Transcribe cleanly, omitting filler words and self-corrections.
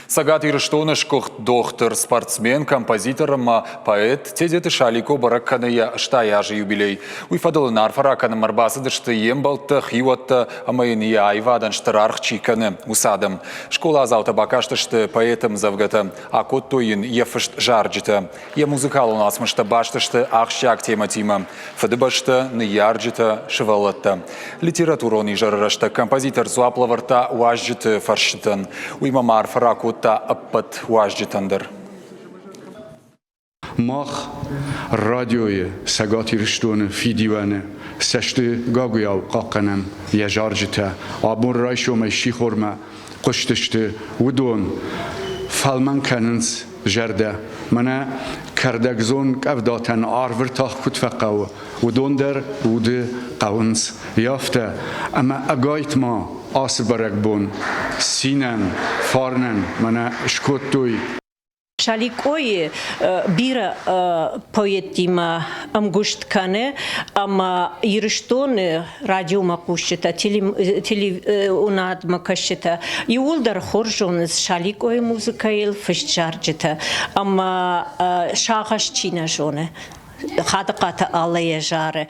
Цӕгат Ирыстоны сгуыхт дохтыр, спортсмен, композитор ӕмӕ поэт Тедеты Шалико бӕрӕг кӕны йӕ 80 азы юбилей. Уый фӕдыл ын арфӕ ракӕнынмӕ ӕрбацыдысты йе мбӕлттӕ, хиуӕттӕ ӕмӕ йын йӕ аивадӕн стыр аргъ чи кӕны, уыцы адӕм. Скъоладзаутӕ бакастысты поэты ӕмдзӕвгӕтӕ, акодтой йын йӕ фыст зарджытӕ. Йӕ музыкалон уацмыстӕ баст сты ахсджиаг темӕтимӕ – фыдыбӕстӕ, ныййарджытӕ, сывӕллӕттӕ. Литературон изӕры рӕстӕг композитор дзуапп лӕвӕрдта уазджыты фӕрстытӕн. Уый ма арфӕ ракодта ӕппӕт уазджытӕн дӕр. Мах радиойы Цӕгат Ирыстоны фидиуӕны цӕсты гагуыйау хъахъхъӕнӕм йӕ зарджытӕ. Абон райсомӕй сихормӕ хъуыстысты уыдон, фӕлмӕн кӕнынц зӕрдӕ. Мӕнӕ кӕрдӕгдзон къӕвдатӕн арвы ртах куыд фӕхъӕуы, уыдон дӕр уды хъӕуынц. Афтӕ, ӕмӕ ӕгайтма ацы бӕрӕгбон цинӕн, фарнӕн мӕнӕ скодтой. Шаликъойы бирӕ поэттимӕ ӕмгуыст кӕны ӕмӕ Ирыстоны радиомӕхъусджытӕ, телеуынадмӕ кӕсджытӕ иууылдӕр хорз зонынц Шаликъойы музыкӕйыл фыст зарджытӕ ӕмӕ сагъӕс чи нӕ зоны, Хадыхъаты Аллӕ йӕ зары.